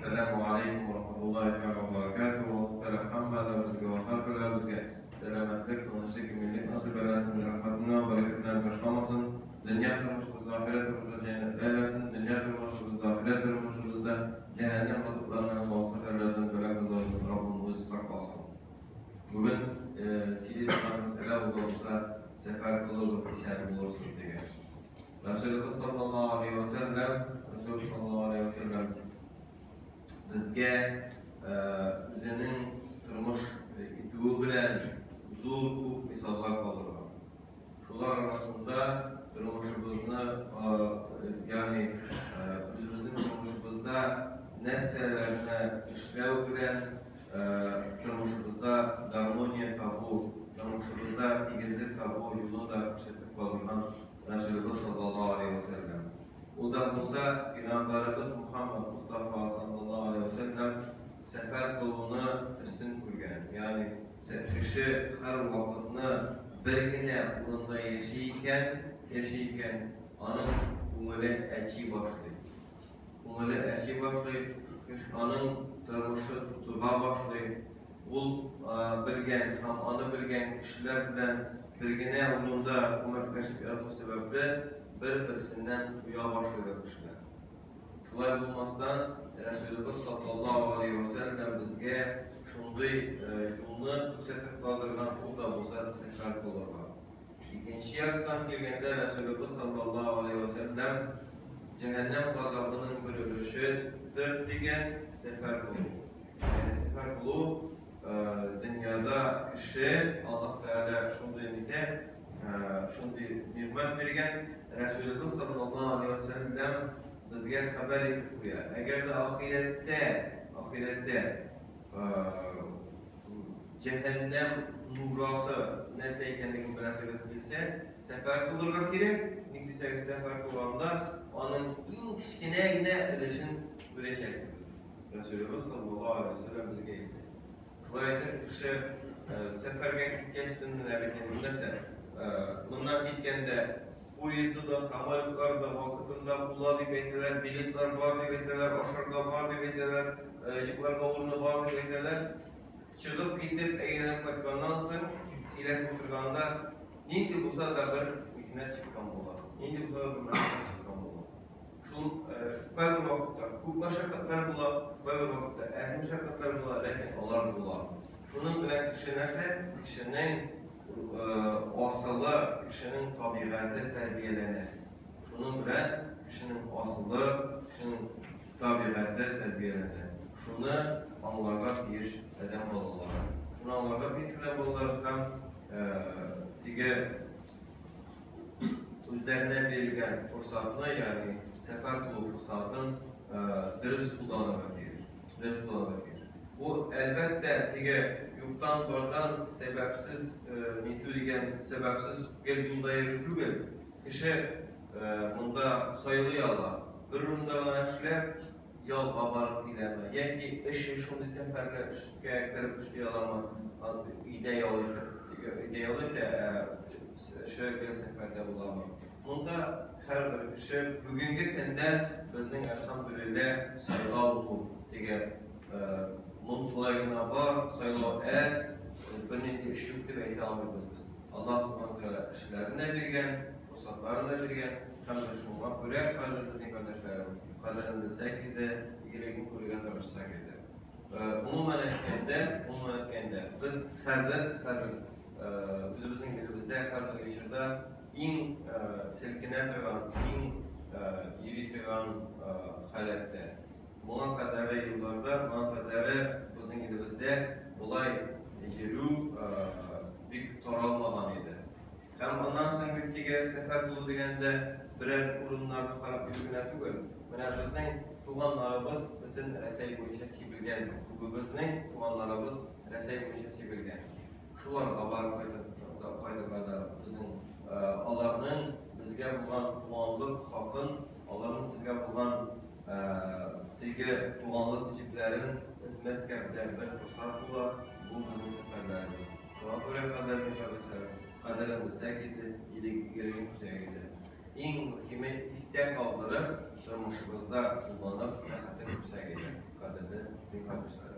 Әссәләмү алейкум ва рахматуллаһи тәгалә ва баракатуһу. Аллаһ Тәгалә һәммәбезгә вә һәрберебезгә сәламәтлек, тынычлык, иминлек насыйп әйләсен, рәхмәтеннән вә бәрәкәтеннән ташламасын. Дөнья тормышыбызда, ахирәт тормышыбызда җәннәтләр әйләсен. Дөнья тормышыбызда, ахирәт тормышыбызда җәһәннәм газапларыннан, хәвеф-хәтәрләрдән, бәла-казалардан Раббым үзе сакласын. Бүген сөйли торган мәсьәлә ул да булса сәфәр кылыгыз, исән булырсыз дигән. Рәсүлебез саллаллаһу алейһи ва сәлләм, Рәсүл саллаллаһу алейһи ва сәлләм безгә үзенең тормыш итүе белән зур күп мисаллар калдырган. Шулар арасында тормышыбызны, ягъни үзебезнең тормышыбызда нәрсәләрне эшләү белән тормышыбызда гармония табу, тормышыбызда тигезлек табу юлын да күрсәтеп калдырган Рәсүлебез саллаллаһу алейһи вә сәлләм. Ул да булса, пәйгамбәребез Мухаммад Мостафа саллаллаһу алейһи вә сәлләм сәфәр кылуны өстен күргән. Ягъни кеше һәр вакытны бер генә урында яши икән, яши икән, аның күңеле әчи башлый. Күңеле әчи башлый, аның тормышы тутыга башлый. Ул белгән һәм аны белгән кешеләр белән бер генә урында күмәкләшеп яту сәбәпле, бер-берсеннән туя башлыйлар кешеләр. Шулай булмастан, Рәсүлебез саллаллаһу алейһи ва сәлләм безгә шундый юлны күрсәтеп калдырган, ул да булса сәфәр кылырга. Икенче яктан килгәндә, Рәсүлебез саллаллаһу алейһи ва сәлләм җәһәннәм газабының бер өлешедер дигән сәфәр кылу. Ягъни сәфәр кылу дөньяда кеше Аллаһ Тәгалә шундый нитә, шундый нигъмәт биргән, Рәсүлебез саллаллаһу алейһи ва сәлләм безгә хәбәр итеп куя. Әгәр дә ахирәттә, ахирәттә Җәһәннәм нужасы нәрсә икәнлеген беләсегез килсә, сәфәр кылырга кирәк. Ник дисәгез, сәфәр кылганда аның иң кечкенә генә өлешен күрәчәксез. Рәсүлебез саллаллаһу алейһи ва сәлләм безгә әйтте. Шулай итеп, кеше сәфәргә киткәч, менә бит инде нәрсә, моннан киткәндә поезды да, самолетлар да вакытында була дип әйтәләр, билетлар бар дип әйтәләр, ашарга бар дип әйтәләр, йокларга урыны бар дип әйтәләр. Чыгып китеп, әйләнеп кайтканнан соң, сөйләшеп утырганда, нинди булса да бер михнәт чыккан була. Нинди булса да бер мәшәкать чыккан була. Шул кайбер вакытта күп мәшәкатьләр була, кайбер вакытта әз мәшәкатьләр була, ләкин алар була. Шуның белән кеше нәрсә? Кешенең асылы, кешенең табигате тәрбияләнә. Шуның белән кешенең асылы, кешенең табигате тәрбияләнә. Шуны аңларга тиеш адәм балалары. Шуны аңларга тиеш адәм балалары һәм теге үзләренә бирелгән форсатны, ягъни сәфәр кылу форсатын дөрес кулланырга тиеш. Дөрес кулланырга тиеш. Бу, әлбәттә, теге юктан бардан сәбәпсез нитү дигән сәбәпсез гел юлда йөрү түгел. Кеше монда сайлый ала. Бер урында гына эшләп, ялга барып киләме, яки эше шундый сәфәрле эшкә кереп эшли аламы, өйдә ял итеп, өйдә ял итә, ә эше гел сәфәрдә буламы. Монда һәрбер кеше бүгенге көндә безнең әлхәмдүлилләһ сайлау зур. Теге болай гына бар, сайлау әз, бернинди эш юк дип әйтә алмыйбыз без. Аллаһ Субхану Тәгалә эшләрен дә биргән, форсатларын да биргән һәм дә шуңа күрә кадерле безнең кардәшләрем, кадерен белсәк иде, игелеген күрергә тырышсак иде. Гомумән әйткәндә, гомумән әйткәндә, без хәзер, хәзер үзебезнең илебездә хәзерге чорда иң селкенә торган, иң йөри торган халәттә. Моңа кадәре елларда, моңа кадәре безнең илебездә болай йөрү бик таралмаган иде. Һәм аннан соң бит теге сәфәр кылу дигәндә берәр урыннарны карап йөрү генә түгел. Менә безнең туганнарыбыз бөтен Рәсәй буенча сибелгән. Күбебезнең туганнарыбыз Рәсәй буенча сибелгән. Шуларга барып кайтырга да безнең аларның безгә булган туганлык хакын, аларның безгә булган теге туганлык җепләрен өзмәскә дә бер форсат була, бу безнең сәфәрләребез. Шуңа күрә, кадерле кардәшләрем, кадерен белсәк иде, игелеген күрсәк иде. Иң мөһиме истә калдырып, тормышыбызда кулланып, рәхәтен күрсәк иде, кадерле. Дин кардәшләр.